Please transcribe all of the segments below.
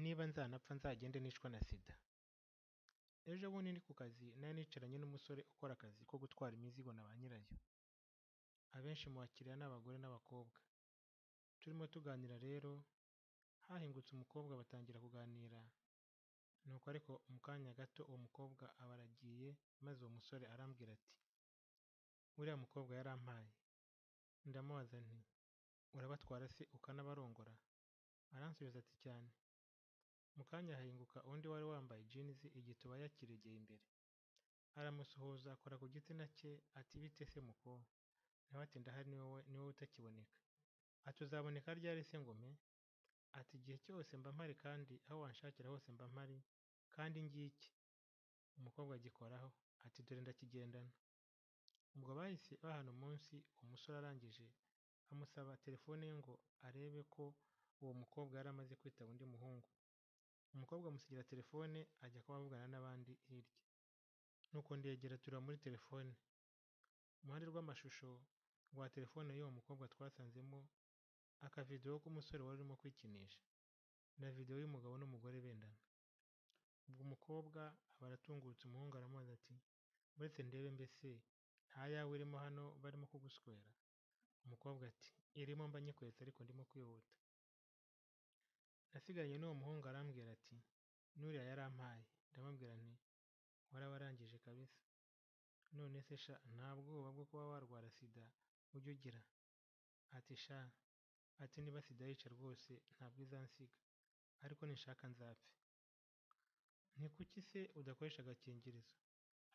Niba nzanapfa nzagende nicwa na sida. Ejo bundi ndi ku kazi nari nicaranye n'umusore ukora akazi ko gutwara imizigo na ba nyirayo. Abenshi mu bakiriya ni abagore n'abakobwa. Turimo tuganira rero, hahingutse umukobwa batangira kuganira, nuko ariko mu kanya gato uwo mukobwa aba aragiye, maze uwo musore arambwira ati: "Uriya mukobwa yarampaye." Ndamubaza nti: "Urabatwara se ukanabarongora?" Aransubiza ati: "Cyane." Mu kanya hahinguka undi wari wambaye jeans igituba yakiregeye imbere. Aramusuhuza akora ku gitsina cye ati: "Bite se muko?" Nawe ati: "Ndahari, ni wowe utakiboneka." Ati: "Uzaboneka ryari se ngo mpe?" Ati: "Igihe cyose mba mpari kandi aho wanshakira hose mba mpari kandi ngiki." Umukobwa agikoraho ati: "Dore ndakigendana." Ubwo bahise bahana umunsi, uwo musore arangije amusaba telefone ye ngo arebe ko uwo mukobwa yari amaze kwitaba undi muhungu. Umukobwa amusigira telefone ajya kuba avugana n'abandi hirya. Nuko ndegera tureba muri telefone. Mu ruhande rw'amashusho rwa telefone y'uwo mukobwa twasanzemo akavidewo k'umusore wari urimo kwikinisha na videwo y'umugabo n'umugore bendana. Ubwo umukobwa aba aratungutse, umuhungu aramubaza ati: "Uretse ndebe mbese nta yawe irimo hano barimo kuguswera?" Umukobwa ati: "Irimo mba nyikweretse ariko ndimo kwihuta." Nasigaranye n'uwo muhungu arambwira ati: "N'uriya yarampaye." Ndamubwira nti: "Warabarangije kabisa. None se sha nta bwoba bwo kuba warwara sida ujya ugira?" Ati: "Sha," ati, "niba sida yica rwose ntabwo izansiga, ariko ninshaka nzapfe." Nti: "Kuki se udakoresha agakingirizo?"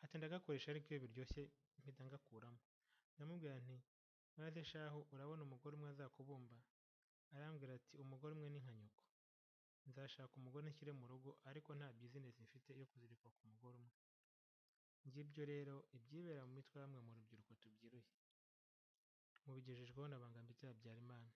Ati: "Ndagakoresha ariko iyo biryoshye mpita ngakuramo." Ndamubwira nti: "Maze shahu urabona umugore umwe azakubumba?" Arambwira ati: "Umugore umwe ni nka nyoko. Nzashaka umugore nshyire mu rugo ariko nta business mfite yo kuzirikwa ku mugore umwe." Ngibyo rero ibyibera mu mitwe ya bamwe mu rubyiruko tubyiruye. Mubigejejweho na Bangambiki Habyarimana.